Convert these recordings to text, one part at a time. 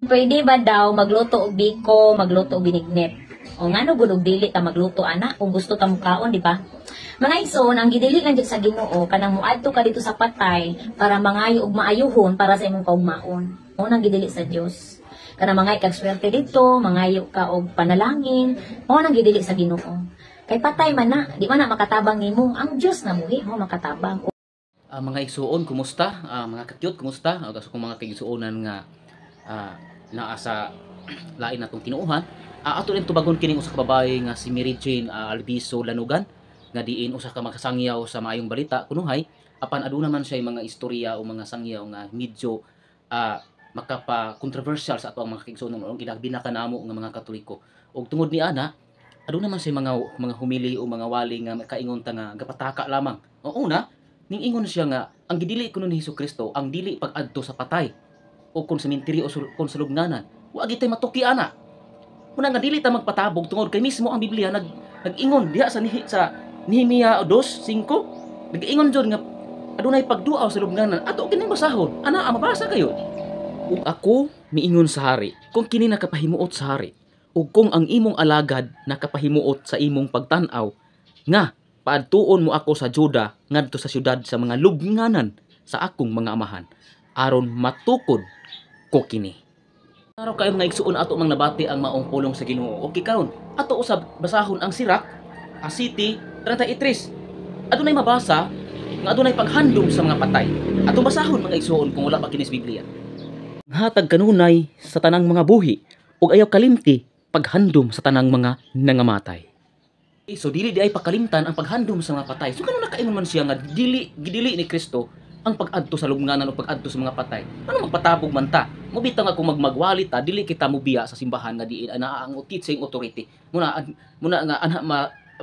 Pwede ba daw magluto og biko, magluto og binignit? O ngano gud og dili ta magluto ana kung gusto ta mukaon, di ba? Mga igsoon, ang gidili lang jud sa Ginoo kanang muadto ka dito sa patay para mangayo og maayuhon para sa imong kaugmaon. Mao nang gidili sa Dios. Kanang mangayo kag swerte dito, mangayo ka og panalangin, mao nang gidili sa Ginoo. Kay patay man na, di man na makatabang nimo. Ang Dios na buhi mo makatabang. Mga igsuon, kumusta? Mga kakyut, kumusta? Kaso kung mga kaigsuonan nga naa sa lain natong tinuohan. Ato rin tubagon kining usa ka babae nga si Mary Jane Albiso Lanugan nga diin usa ka makasangyaw sa maayong balita kunuhay, apan aduna man siya mga istorya o mga sangyaw nga medyo makapa-controversial sa ato ang mga kaigsuonan og ilabi na kanamo nga mga Katoliko. Og tungod ni ana, aduna man siya mga humili o mga wali nga kaingon ta nga gapataka lamang. O una, ning ingon siya nga ang gidili kuno ni Hesukristo ang dili pag-adto sa patay o kung sementeryo o kung sa lubnganan. Wa gitay matuki ana. Una nga dili ta magpatabog tungod kay mismo ang Biblia nag-ingon diha sa Nehemia 2:5, nag-ingon jud nga adunay pagduaw sa lubnganan. Ato kining basahon ana, ang mabasa kayo. Ug ako miingon sa hari, kung kini nakapahimuot sa hari ug kung ang imong alagad nakapahimuot sa imong pagtan-aw nga paadtuon mo ako sa Juda ngadto sa syudad sa mga lubnganan sa akong mga amahan aron matukod ko kini. Araw kayo mga igsuon, ato mang nabati ang maong pulong sa Ginoo. Okay, karon ato usab basahon ang Sirach a City 33. Adunay mabasa nga adunay paghandom sa mga patay. Atong basahon, mga igsuon, kung wala pa kini sa Biblia. Hatag kanunay sa tanang mga buhi ug ayaw kalimti paghandom sa tanang mga nangamatay. So dili di ay pakalimtan ang paghandom sa mga patay. So kano nakaingon man siya nga dili gidili ni Kristo ang pag-adto sa lubnganan o pag-adto sa mga patay? Ano, magpatabog man ta? Mubita nga kung magmagwali ta, dili kita mubiya sa simbahan nga diin ana ang teaching authority. Muna nga ana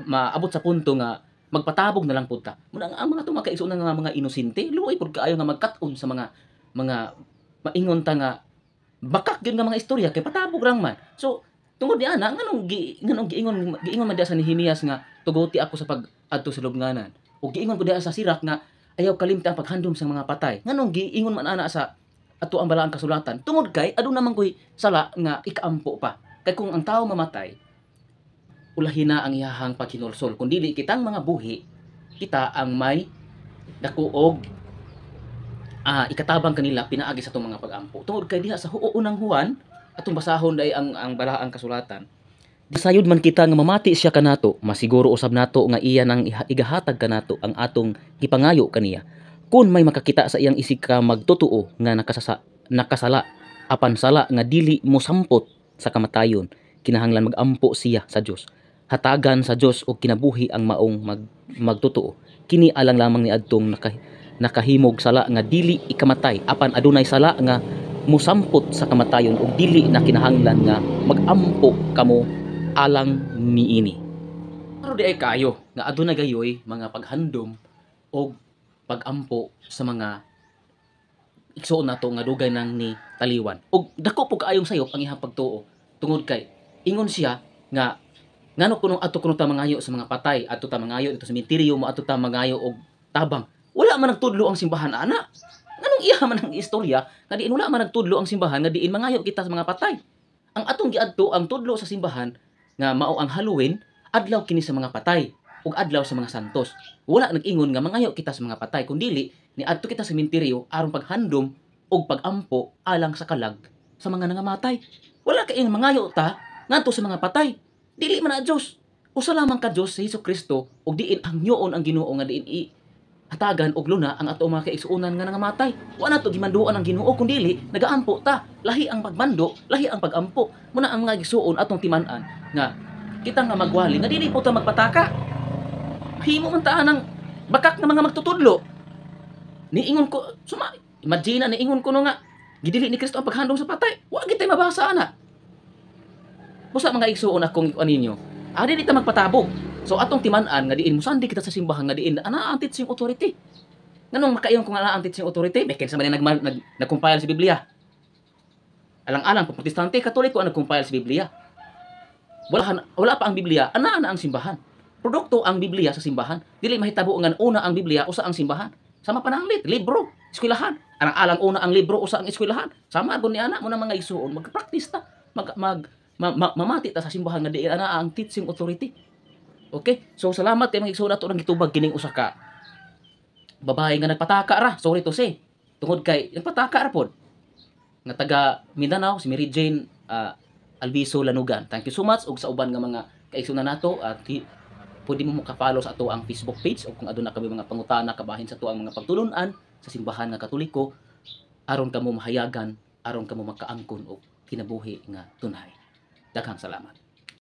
maabot sa punto nga magpatabog na lang pud ta. Muna nga ang mga tumakaigsoon nga mga inosente, luoy pud kaayo nga magkat-on sa mga maingon ta nga bakak gyud nga mga istorya kay patabog rang man. So tungod ni ana, nganong giingon man diha sa Nehemias nga tuguti ako sa pag-adto sa lubnganan, o giingon ko diha sa Sirach nga ayaw kalimta ang paghandom sa mga patay? Nganong giingon man ana sa ato ang balaang kasulatan? Tungod kay aduna man koy sala nga ikaampo pa. Kay kung ang tao mamatay, ulahin na ang iyahang paghinulsol. Kung dili, kitang mga buhi, kita ang may dako og ikatabang kanila pinaagi sa atong mga pag-ampo. Tungod kay diha sa unang Juan, atong basahon day ang balaang kasulatan. Sayod man kita nga mamati siya kanato, masiguro usab nato nga iya nang igahatag kanato ang atong gipangayo kaniya. Kung may makakita sa iyang isig ka magtotoo nga nakasala, apan sala nga dili mosampot sa kamatayon, kinahanglan magampo siya sa Dios. Hatagan sa Dios og kinabuhi ang maong magtotoo. Kini alang lamang ni adtong nakahimog sala nga dili ikamatay, apan adunay sala nga mosampot sa kamatayon ug dili na kinahanglan nga magampo kamo alang niini. Pero di ay kayo nga aduna gayoy mga paghandom og pagampo sa mga igsuon nato nga dugay nang ni taliwan. Og dako po kaayong sayop ang iyang pagtuo tungod kay ingon siya nga ngano kuno ato kuno ta mangayo sa mga patay, adto ta mangayo dito sa sementeryo mo, ato ta mangayo og tabang. Wala man nagtudlo ang simbahan ana. Nganong iya man ang istorya nga diin wala man nagtudlo ang simbahan nga diin mangayo kita sa mga patay? Ang atong giadto ang tudlo sa simbahan nga mao ang Halloween, adlaw kini sa mga patay ug adlaw sa mga santos. Wala nag-ingon nga mangayo kita sa mga patay, kun dili niadto kita sa sementeryo aron paghandom ug pagampo alang sa kalag sa mga nangamatay. Wala kay mangayo ta ngadto sa mga patay. Dili man na Dios. Usa lamang ka Dios, si Hesus Kristo, ug diin hangyoon ang Ginoo nga diin i hatagan og luna ang ato mga kaigsuonan nga nangamatay. Wa na to gimanduan ang Ginoo, kun dili nagaampo ta. Lahi ang pagmando, lahi ang pagampo. Muna ang mga igsuon atong timan-an nga kita nga magwali nga dili po ta magpataka. Himo man ta ng bakak nga mga magtutudlo. Niingon ko, suma, imagine na niingon ko no nga gidili ni Kristo ang paghandom sa patay. Wa gitay mabasa ana. Busa mga igsuon akong ikuan ninyo. Dili ta magpatabog. So atong timan-an nga diin musandi kita sa simbahan nga diin ana ang teaching authority. Nganong makaingon ko nga ana ang teaching authority? May kinsa man nag-compile sa Biblia. Alang-alang po Protestante, Katoliko ang nag-compile sa Biblia. Wala pa ang Biblia, ana ana ang simbahan. Produkto ang Biblia sa simbahan. Dili mahitabo nga una ang Biblia usa ang simbahan. Sama pananglit, libro. Eskwelahan. Ang alang una ang libro usa ang eskwelahan. Sama gud ni ana mo na, mga igsuon, mag-practice ta. Mag mag ma, ma, mamati ta sa simbahan nga di ana ang teaching authority. Okay? So salamat kay mga igsuon, ato nang gitubag kining usa ka babae nga nagpataka ra. Sorry to say. Tungod kay nagpataka ra pod nga taga Mindanao, si Mary Jane Alviso Lanugan. Thank you so much ug sa uban nga mga kaigsuonan nato at pwede mo maka-follow sa ato ang Facebook page o kung aduna kami mga pangutana kabahin sa ato ang mga pagtulun-an sa simbahan nga Katoliko, aron kamo mahayagan, aron kamo makaangkon og kinabuhi nga tunay. Daghang salamat.